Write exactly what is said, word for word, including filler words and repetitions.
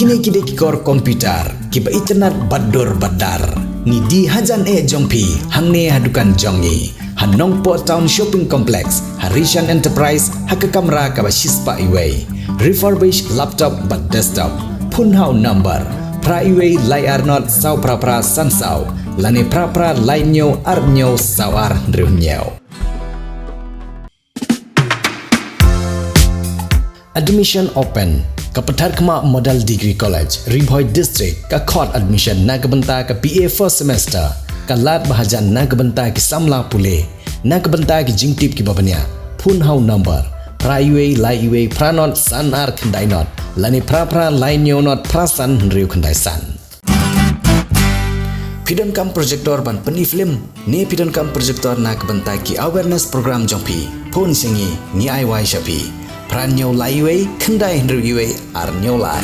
Kine ki dei ki kor computer kiba itynnad bad dur bad dar. Ngi die hajan eh jong phi hangne ha dukan jong ngi, ha Nongpoh Town Shopping Complex, ha Rishan Enterprise, ha ka kamra kaba shispah iwei. Refurbished laptop bad desktop. Phone ha u number phra iwei lai ar not saw phra phra san saw lane phra phra lai hynñiew ar hynñiew saw ar hynriew hynñiew. Admission open. Ka Patharkhmah Model Degree College, Ri Bhoi District, ka khot admission na ka bynta ka B A first semester. Ka lad ba hajan na ka bynta ki samla pule. Na ka bynta ki jingtip kiba bniah, phone ha u number phra iwei lai iwei phra not san ar khyndai not lane phra phra lai hynñiew not phra san hynriew khyndai san. Phi donkam projector ban pyni film ne phi donkam projector na ka bynta ki awareness program jong phi? Phone sha ngi, ngi ai wai sha phi. Phra hynñiew lai iwei khyndai hynriew iwei ar hynñiew lai.